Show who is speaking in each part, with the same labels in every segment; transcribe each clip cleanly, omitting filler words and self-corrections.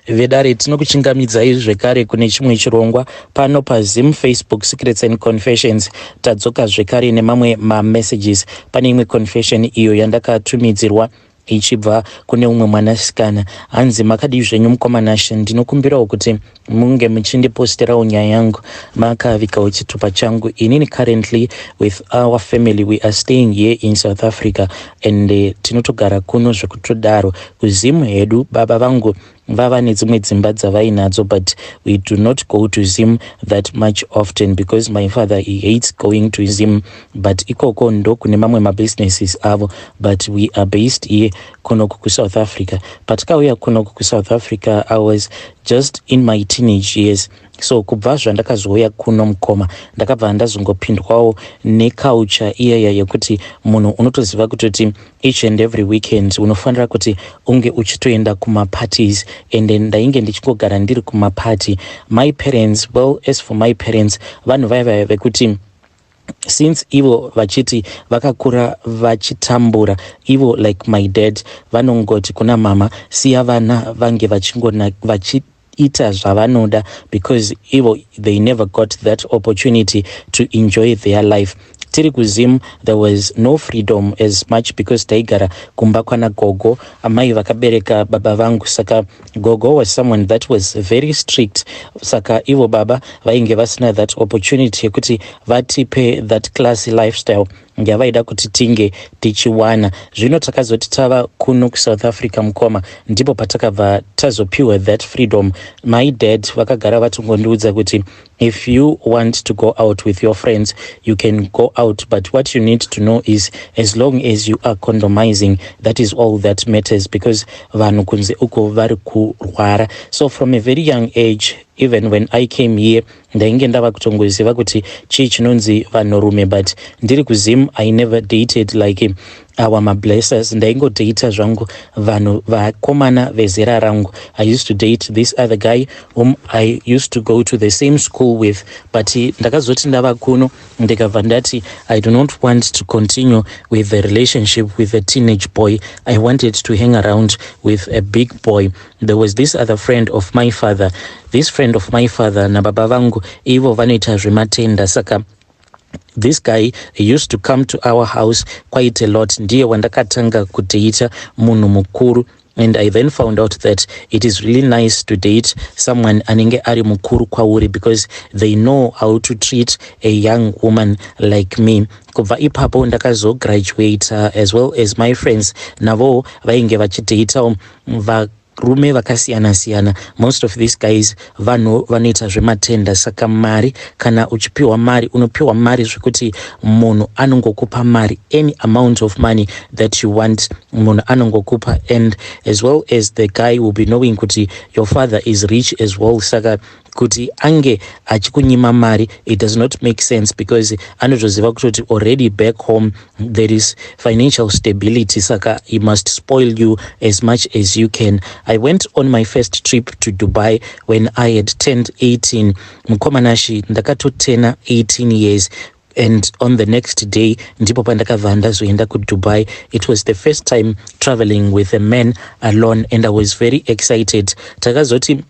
Speaker 1: Vedare, tinokuchingamidzai zvekare kune chimwe chirongwa pano paZim Facebook Secrets and Confessions. Tadzoka zvekare nemamwe mamessages. Pane imwe confession iyo yandakatumidzirwa ichibva kune umwe mwanasikana. Hanzi, "Makadii zvenyu, mukoma Nashe? Ndinokumbirawo kuti munge muchindiposterawo nyaya yangu makavigawo chitupa changu. Inini currently with our family we are staying here in South Africa and tinotogara kuno zvekutodaro. KuZimu hedu baba vangu vava nedzimwe dzimba dzavainadzo, but we do not go to Zim that much often because my father, he hates going to Zim, but ikoko ndo kune mamwe mabusinesses avo, but we are based here kunoku kuSouth Africa. Patakauya kunoku kuSouth Africa, I was just in my teenage years. So kubva zvandakazouya kuno, mukoma, ndakabva ndazongopindwawo neculture iyaya yekuti munhu unotoziva kutoti each and every weekend unofanira kuti unge uchitoenda kumaparties, and ndainge ndichingogara ndiri kumaparty. My parents, well, as for my parents, vanhu vaya vaya vekuti since ivo vachiti vakakura vachitambura, ivo like my dad vanongoti kuna mama, 'Siya vana vange vachingona vachiita zvavanoda,' because ivo they never got that opportunity to enjoy their life. Tiri kuZim there was no freedom as much because taigara kumba kwana gogo, amai vakabereka baba vangu. Saka gogo was someone that was very strict. Saka ivo baba vainge vasina that opportunity yekuti vatipe that classy lifestyle yavaida kuti tinge tichiwana. Zvino takazoti tava kuno kuSouth Africa, mukoma, ndipo patakabva tazopiwa that freedom. My dad vakagara vatongondiudza kuti if you want to go out with your friends, you can go out, but what you need to know is as long as you are condomizing, that is all that matters, because vanhu kunze uko vari kurwara." So from a very young age, even when I came here, ndainge ndava kutongoziva kuti chii chinonzi vanhurume. But ndiri kuZim I never dated like our mablessers. Ndaingodata zvangu vanhu vakomana vezera rangu. I used to date this other guy whom I used to go to the same school with, but ndakazoti ndava kuno ndikabva ndati I do not want to continue with the relationship with a teenage boy. I wanted to hang around with a big boy. There was this other friend of my father. This friend of my father nababa vangu ivo vanoita zvematenda, saka this guy, he used to come to our house quite a lot. Ndiye wandakatanga kudata munhu mukuru, and I then found out that it is really nice to date someone anenge ari mukuru kwauri because they know how to treat a young woman like me. Kubva ipapo ndakazograduate, as well as my friends navo vainge vachidatawo varume vakasiyana-siyana. Most of these guys vanhu vanoita zvematenda, saka mari, kana uchipiwa mari, unopiwa mari zvekuti munhu anongokupa mari, any amount of money that you want, munhu anongokupa. And as well as the guy will be knowing kuti your father is rich as well, saka kuti ange achikunyima mari, it does not make sense because anotoziva kutoti already back home there is financial stability, saka he must spoil you as much as you can. I went on my first trip to Dubai when I had turned 18. Mukoma Nashe, ndakatotena 18 years and on the next day ndipo pandakabva ndazoenda kuDubai. It was the first time traveling with a man alone and I was very excited. Takazoti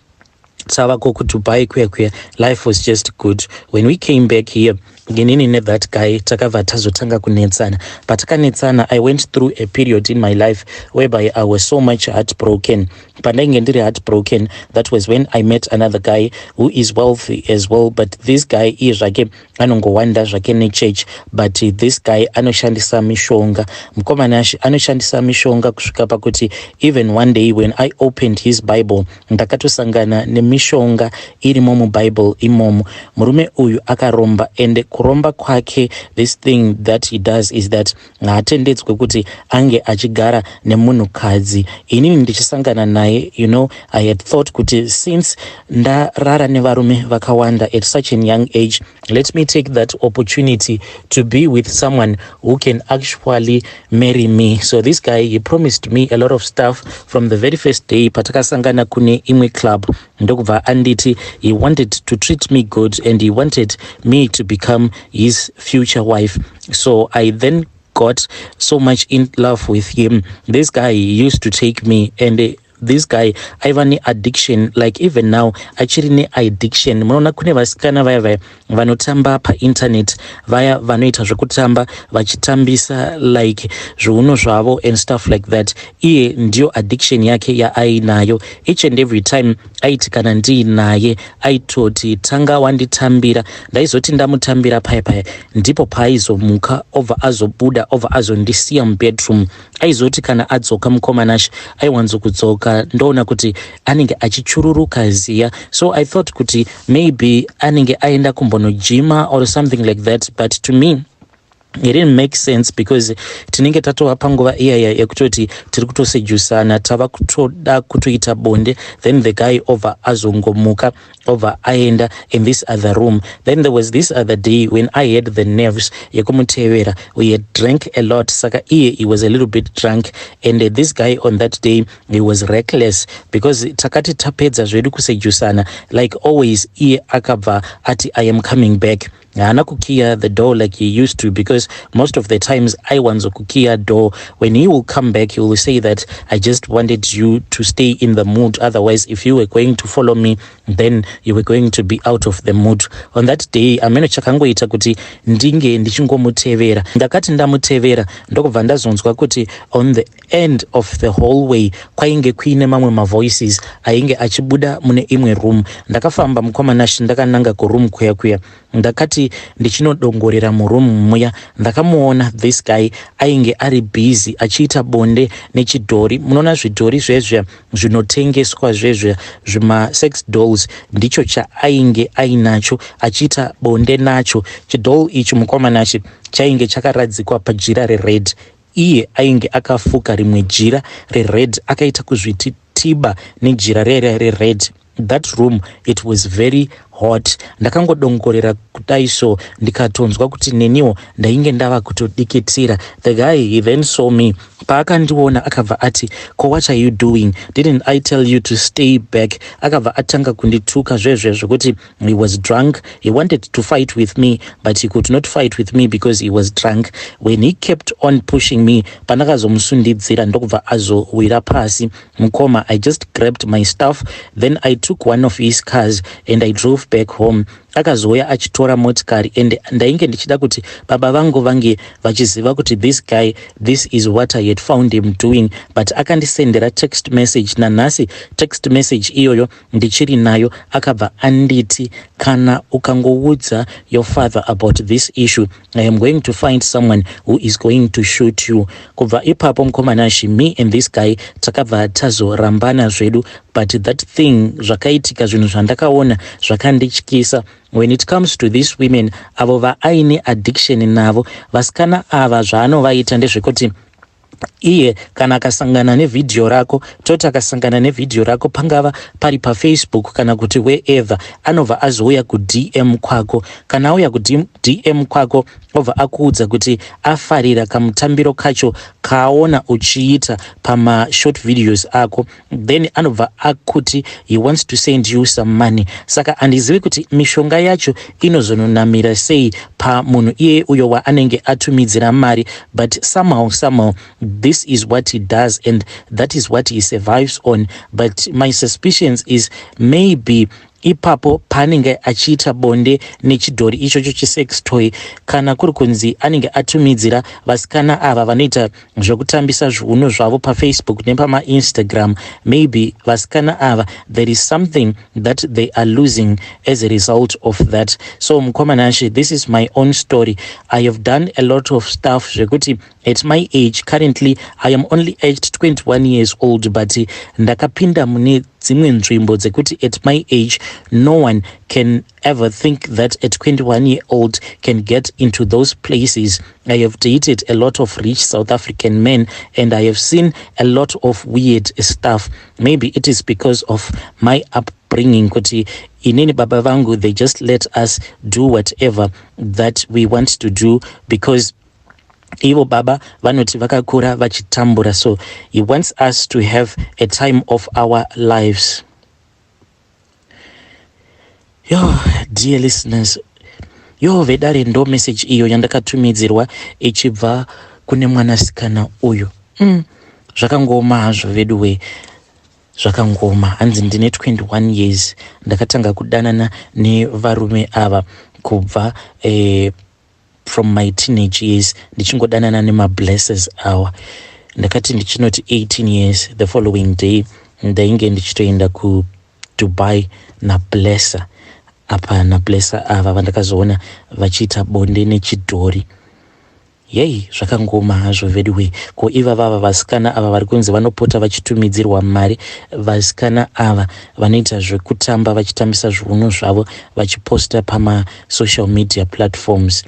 Speaker 1: tavako kuDubai kuya kuya, life was just good. When we came back here, inini nethat guy takabva tazotanga kunetsana. Patakanetsana, I went through a period in my life whereby I was so much heartbroken. Pandainge ndiri heartbroken, that was when I met another guy who is wealthy as well, but this guy iye zvake anongowanda zvake nechurch, but this guy anoshandisa mishonga. Mukoma Nashe, anoshandisa mishonga kusvika pakuti even one day when I opened his Bible, ndakatosangana nemishonga irimo muBible imomo. Murume uyu akaromba, and kuromba kwake, this thing that he does is that haatendedzwe kuti ange achigara nemunhukadzi. Inini ndichisangana naye, I had thought kuti since ndarara nevarume vakawanda at such an young age, let me take that opportunity to be with someone who can actually marry me. So this guy, he promised me a lot of stuff from the very first day patakasangana kune imwe club. Ndokubva anditi he wanted to treat me good and he wanted me to become his future wife. So I then got so much in love with him. This guy, he used to take me and This guy aiva neaddiction, like even now achiri neaddiction. Munoona kune vasikana vaya vaya vanotamba painternet, vaya vanoita zvekutamba vachitambisa like zviuno zvavo and stuff like that. Iye ndiyo addiction yake yaainayo. Each and every time aiti kana ndiinaye, aitoti, "Tanga wanditambira." Ndaizoti ndamutambira paya paya, ndipo paaizomuka, obva azobuda, obva azondisiya mubedroom. Aizoti kana adzoka, mukoma Nashe, aiwanzokudzoka ndoona kuti anenge achichururuka ziya. So I thought kuti maybe anenge aenda kumbonojima or something like that, but to me it didn't make sense because tinenge tatova panguva iyaya yekutoti tiri kutosejusana, tava kutoda kutoita bonde, then the guy obva azongomuka, obva aenda in this other room. Then there was this other day when I had the nerves yekumutevera. We had drank a lot, saka iye he was a little bit drunk, and this guy on that day, he was reckless because takati tapedza zvedu kusejusana, like always, iye akabva ati, "I am coming back." Haana kukiya the door like he used to, because most of the times aiwanzokukiya door. When he will come back, he will say that, "I just wanted you to stay in the mood. Otherwise, if you were going to follow me, then you were going to be out of the mood." On that day, ameno chakangoita kuti ndinge ndichingomutevera. Ndakati ndamutevera, ndokubva ndazonzwa kuti on the end of the hallway kwainge kuine mamwe mavoices ainge achibuda mune imwe room. Ndakafamba, mukoma Nashe, ndakananga kuroom kuya kuya. Ndakati ndichinodongorera muroom muya, ndakamuona this guy ainge ari busy achiita bonde nechidhori. Munoona zvidhori zvezve zvinotengeswa zvezve, zvimasex dolls, ndicho chaainge ainacho achiita bonde nacho. Chidoll ichi, mukoma Nashe, chainge chakaradzikwa pajira rered. Iye ainge akafuka rimwe jira rered, akaita kuzviti tiba nejira rere rered. That room, it was very hot. Ndakangodongorera kudai so, ndikatonzwa kuti neniwo ndainge ndava kutodikitira. The guy, he then saw me. Paakandiona akabva ati, "Ko, what are you doing? Didn't I tell you to stay back?" Akabva atanga kundituka zvezve zvekuti he was drunk. He wanted to fight with me, but he could not fight with me because he was drunk. When he kept on pushing me, pandakazomusundidzira, ndokubva azowira pasi. Mukoma, I just grabbed my stuff, then I took one of his cars and I drove back home. Akazouya achitora motikari, and ndainge ndichida kuti baba vangu vange vachiziva kuti this guy, this is what I had found him doing. But akandisendera text message. Nanhasi text message iyoyo ndichiri nayo. Akabva anditi, "Kana ukangoudza your father about this issue, I am going to find someone who is going to shoot you." Kubva ipapo, mukoma Nashe, me and this guy takabva tazorambana zvedu. But that thing, zvakaitika, zvinhu zvandakaona zvakandityisa. When it comes to these women avo vaaine addiction navo, vasikana ava, zvaanovaita ndezvekuti iye kana akasangana nevhidhiyo rako, toti akasangana nevhidhiyo rako, pangava pari paFacebook kana kuti wherever, anobva azouya kuDM kwako. Kana auya kuDM kwako, obva akuudza kuti afarira kamutambiro kacho kaaona uchiita pamashort videos ako. Then anobva akuti he wants to send you some money. Saka handizivi kuti mishonga yacho inozononamira sei pamunhu iye uyo waanenge atumidzira mari, but somehow, somehow, this is what he does and that is what he survives on. But my suspicions is maybe ipapo paanenge achiita bonde nechidhori ichocho chisex toy, kana kuri kunzi anenge atumidzira vasikana ava vanoita zvekutambisa zviuno zvavo paFacebook nepamaInstagram, maybe vasikana ava, there is something that they are losing as a result of that. So mukoma Nashe, this is my own story. I have done a lot of stuff zvekuti at my age, currently I am only aged 21 years old, but ndakapinda mune dzimwe nzvimbo dzekuti at my age no one can ever think that a 21-year-old can get into those places. I have dated a lot of rich South African men and I have seen a lot of weird stuff. Maybe it is because of my upbringing, kuti inini baba vangu, they just let us do whatever that we want to do, because ivo baba vanoti vakakura vachitambura, so he wants us to have a time of our lives. Yo, dear listeners, yo vedare, ndo message iyo yandakatumidzirwa ichibva kune mwanasikana uyu. Zvakangooma hazvo vedu we. Zvakangoma. Hanzi ndine 21 years, ndakatanga kudanana nevarume ava kubva from my teenage years, ndichingodanana nemablessers awa. Ndakati ndichinoti 18 years, the following day ndainge ndichitoenda kuDubai nablesser apa, nablesser ava vandakazoona vachiita bonde nechidhori. Yei, zvakangoma hazvo veduwe. Ko ivava vasikana ava vari kunzi vanopota vachitumidzirwa mari, vasikana ava vanoita zvekutamba vachitambisa zviuno zvavo vachiposta pamasocial media platforms?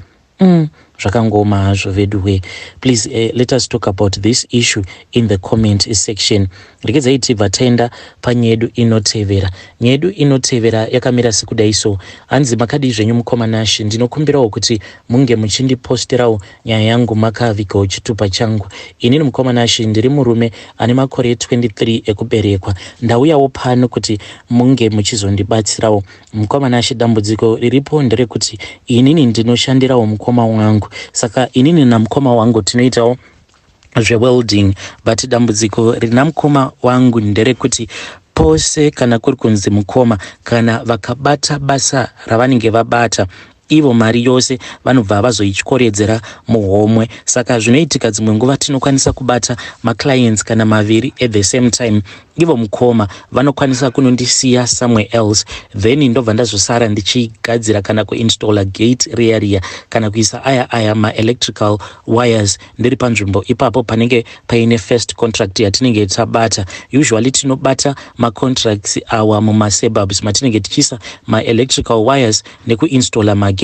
Speaker 1: Zvakangoma hazvo veduwe. Please let us talk about this issue in the comment section. Regedzai tibva taenda panyaya yedu inotevera. Nyaya yedu inotevera yakamira sekudai so. Hanzi, "Makadii zvenyu mukoma Nashi? Ndinokumbirawo kuti munge muchindiposterawo nyaya yangu makavigawo chitupa changu. Inini mukoma Nashi ndiri murume ane makore 23 ekuberekwa. Ndauyawo pano kuti munge muchizondibatsirawo mukoma Nashi. Dambudziko riripo nderekuti inini ndinoshandirawo mukoma wangu, saka inini namukoma wangu tinoitawo zvewelding, but dambudziko rina mukoma wangu nderekuti pose kana kuri kunzi mukoma kana vakabata basa ravanenge vabata ivo, mari yose vanobva vazoityoredzera muhomwe. Saka zvinoitika dzimwe nguva tinokwanisa kubata maclients kana maviri at the same time. Ivo mukoma vanokwanisa kunondisiya somewhere else, then ndobva ndazosara ndichigadzira kana kuinstalla gate riya riya kana kuisa aya aya maelectrical wires ndiri panzvimbo ipapo panenge paine first contract yatinenge tabata. Usually tinobata macontracts awa mumasuburbs matinenge tichiisa maelectrical wires nekuinstalla magates.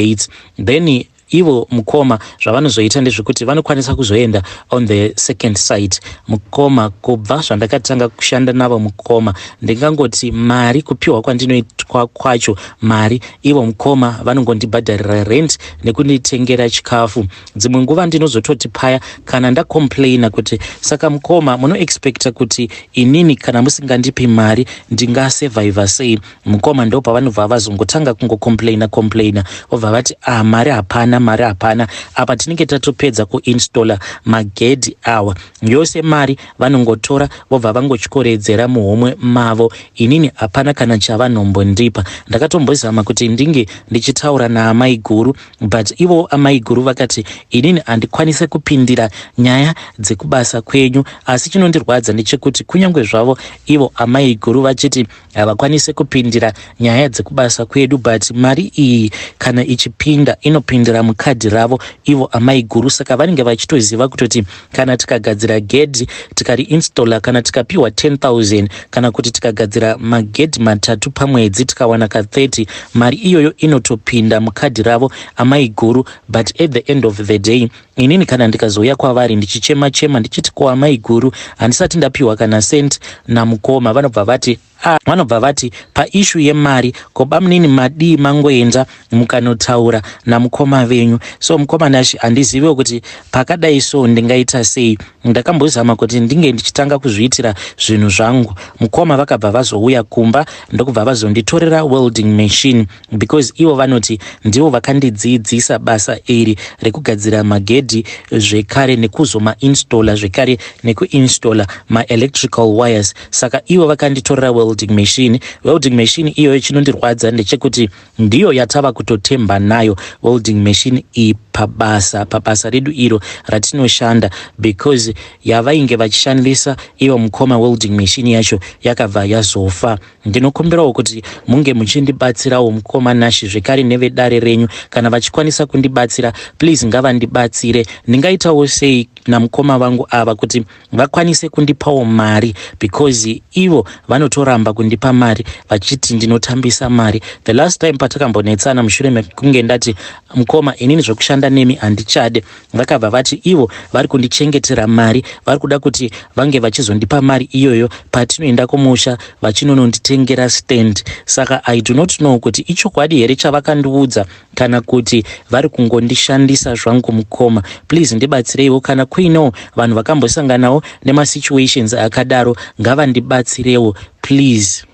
Speaker 1: Then ivo mukoma zvavanozoita ndezvekuti vanokwanisa kuzoenda on the second site. Mukoma, kubva zvandakatanga kushanda navo mukoma, ndingangoti mari kupiwa kwandinoitwa kwacho mari, ivo mukoma vanongondibhadharira rent nekunditengera chikafu. Dzimwe nguva ndinozototi paya kana ndacomplaina kuti, 'Saka mukoma munoexpecta kuti inini kana musingandipi mari ndingasurvivha sei?' Mukoma ndo pavanobva vazongotanga kungocomplaina complaina, vobva vati, 'Ah, mari hapana, mari hapana.' Apa tinenge tatopedza kuinstalla magedhi awa yose, mari vanongotora vobva vangotyoredzera muhomwe mavo. Inini hapana kana chavanombondipa. Ndakatombozama kuti ndinge ndichitaura naamai guru, but ivo amai guru vakati, 'Inini handikwanisi kupindira nyaya dzekubasa kwenyu.' Asi chinondirwadza ndechekuti kunyange zvavo ivo amai guru vachiti havakwanisi kupindira nyaya dzekubasa kwedu, but mari iyi kana ichipinda inopindira mukadhi ravo ivo amai guru. Saka vanenge vachitoziva kutoti kana tikagadzira gedhi, tikariinstalla, kana tikapiwa 10,000, kana kuti tikagadzira magedhi matatu pamwedzi tikawana ka30, mari iyoyo inotopinda mukadhi ravo amai guru. But at the end of the day, inini kana ndikazouya kwavari ndichichema chema ndichiti, 'Ko amai guru, handisati ndapiwa kana cent namukoma,' vanobva vati paissue yemari, 'Ko bamunini, madii mangoenda mukanotaura namukoma venyu?' So mukoma Nashi, handiziviwo kuti pakadai so ndingaita sei. Ndakambozama kuti ndinge ndichitanga kuzviitira zvinhu zvangu. Mukoma vakabva vazouya kumba ndokubva vazonditorera welding machine, because ivo vanoti ndivo vakandidzidzisa basa iri rekugadzira magedhi zvekare nekuzomainstalla zvekare nekuinstalla maelectrical wires. Saka ivo vakanditorera welding machine. Welding machine iyoyo, chinondirwadza ndechekuti ndiyo yatava kutotemba nayo welding machine iyi pabasa redu iro ratinoshanda, because yavainge vachishandisa ivo mukoma, welding machine yacho yakabva yazofa. Ndinokumbirawo kuti munge muchindibatsirawo mukoma Nashi, zvekare nevedare renyu kana vachikwanisa kundibatsira, please ngavandibatsire. Ndingaitawo sei namukoma vangu ava kuti vakwanise kundipawo mari? Because ivo vanotoramba kundipa mari vachiti ndinotambisa mari. The last time patakambonetsana mushure mekunge ndati, 'Mukoma, inini zvekushanda nemi handichade,' vakabva vati ivo vari kundichengetera mari, vari kuda kuti vange vachizondipa mari iyoyo patinoenda kumusha vachinononditengera stand. Saka I do not know kuti ichokwadi here chavakandiudza kana kuti vari kungondishandisa zvangu. Mukoma, please ndibatsireiwo. Kana kuinewo vanhu vakambosanganawo nemasituations akadaro, ngavandibatsirewo please."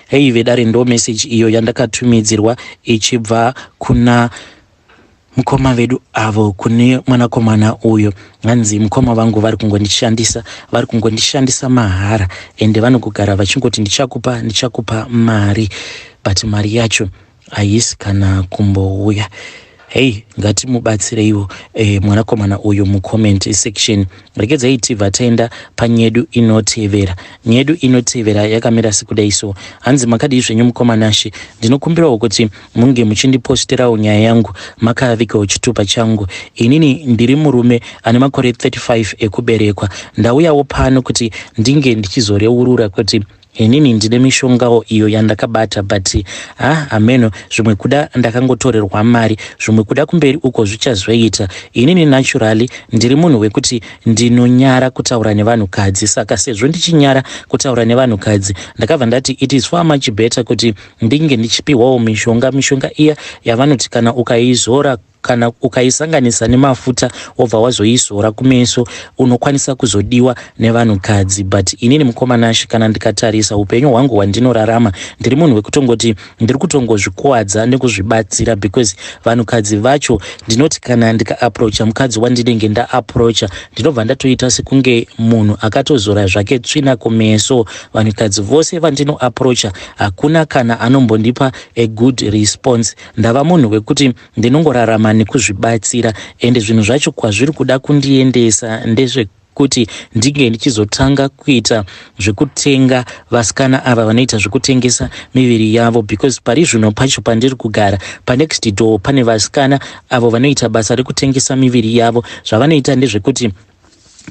Speaker 1: Hei vedare, ndo message iyo yandakatumidzirwa ichibva kuna mukoma vedu avo kune mwanakomana uyo. Hanzi mukoma vangu vari kungondishandisa, vari kungondishandisa mahara, ende vanogogara vachingoti ndichakupa, ndichakupa mari, but mari yacho haisi kana kumbouya. Hei, ngatimubatsireiwo mwanakomana uyu mucomment section. Regedzai tibva taenda panyedu inotevera. Nyedu inotevera yakamira sekudai so. Hanzi, "Makadii zvenyu mukoma Nashe? Ndinokumbirawo kuti munge muchindiposterawo nyaya yangu makavigawo chitupa changu. Inini ndiri murume ane makore 35 ekuberekwa. Ndauyawo pano kuti ndinge ndichizoreurura kuti inini ndine mishongawo iyo yandakabata, but ha, hameno, zvimwe kuda ndakangotorerwa mari, zvimwe kuda kumberi uko zvichazoita. Inini naturally ndiri munhu wekuti ndinonyara kutaura nevanhukadzi. Saka sezvo ndichinyara kutaura nevanhukadzi, ndakabva ndati it is far much better kuti ndinge ndichipiwawo mishonga, mishonga iya yavanoti kana ukaizora, kana ukaisanganisa nemafuta, wobva wazoizora kumeso, unokwanisa kuzodiwa nevanhukadzi. But inini mukoma Nashe, kana ndikatarisa upenyu hwangu hwandinorarama, ndiri munhu wekutongoti ndiri kutongozvikuwadza nekuzvibatsira, because vanhukadzi vacho, ndinoti kana ndikaapproacha mukadzi wandinenge ndaapproacha, ndinobva ndatoita sekunge munhu akatozora zvake tsvina kumeso. Vanhukadzi vose vandinoapproacha, hakuna kana anombondipa a good response. Ndava munhu wekuti ndinongorarama nekuzvibatsira, ende zvinhu zvacho kwazviri kuda kundiendesa ndezvekuti ndinge ndichizotanga kuita zvekutenga vasikana ava vanoita zvekutengesa miviri yavo, because pari zvino pacho pandiri kugara, panext door pane vasikana avo vanoita basa rekutengesa miviri yavo. Zvavanoita ndezvekuti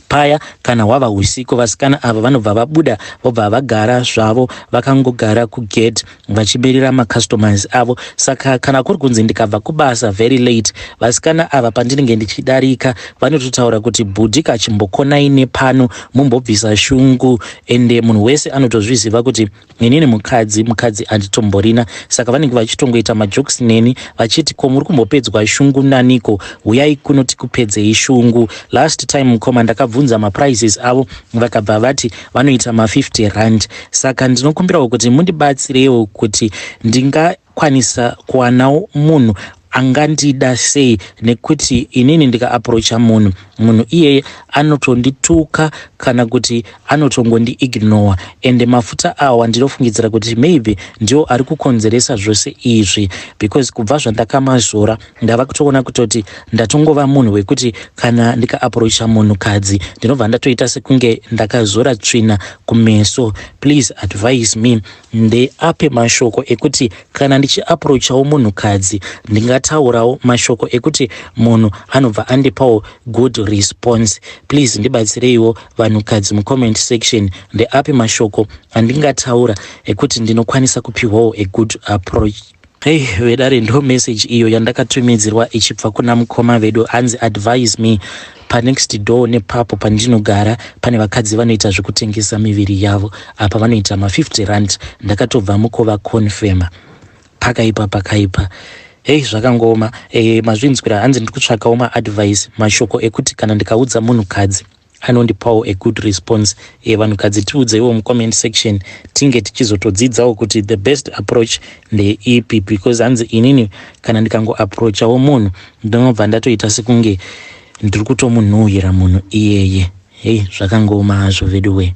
Speaker 1: paya kana hwava usiku, vasikana ava vanobva vabuda, vobva vagara zvavo, vakangogara kugate vachimirira macustomers avo. Saka kana kuri kunzi ndikabva kubasa very late, vasikana ava pandinenge ndichidarika vanototaura kuti, 'Bhudhi, kachimbokonai nepano mumbobvisa shungu.' Ende munhu wese anotozviziva kuti inini mukadzi handitomborina. Saka vanenge vachitongoita majokes neni vachiti, 'Ko muri kumbopedzwa shungu naniko? Uyai kuno tikupedzei shungu.' Last time mukoma, ndakabvunza maprices avo, vakabva vati vanoita ma50 rand. Saka ndinokumbirawo kuti mundibatsirewo kuti ndingakwanisa kuwanawo munhu angandida sei, nekuti inini ndikaapproacha munhu, munhu iyeye anotondituka kana kuti anotongondiignora. Ende mafuta awa ndinofungidzira kuti maybe ndio ari kukonzeresa zvose izvi, because kubva zvandakamazora ndava kutoona kutoti ndatongova munhu wekuti kana ndikaapproacha munhukadzi, ndinobva ndatoita sekunge ndakazora tsvina kumeso. Please advise me, ndeape mashoko ekuti kana ndichiapproachawo munhukadzi, ndingataurawo mashoko ekuti munhu anobva andipawo good response? Please ndibatsireiwo vanhukadzi mucomment section, ndeapi mashoko andingataura ekuti ndinokwanisa kupiwawo a good approach?" Hei vedare, ndo message iyo yandakatumidzirwa ichibva kuna mukoma vedu. Hanzi, "Advise me, panext door nepapo pandinogara pane vakadzi vanoita zvekutengesa miviri yavo. Apa vanoita ma50 rand. Ndakatobva mukuvaconfirma. Pakaipa, pakaipa. Hei, zvakangoma." Mazvinzwira. Hanzi ndiri kutsvakawo maadvice, mashoko ekuti kana ndikaudza munhukadzi anondipawo a good response. Vanhukadzi, tiudzeiwo mucomment section, tinge tichizotodzidzawo kuti the best approach ndeipi, because hanzi inini kana ndikangoapproachawo munhu, ndinobva ndatoita sekunge ndiri kutomunhuhwira munhu iyeye. Hei, zvakangoma hazvo vedu we.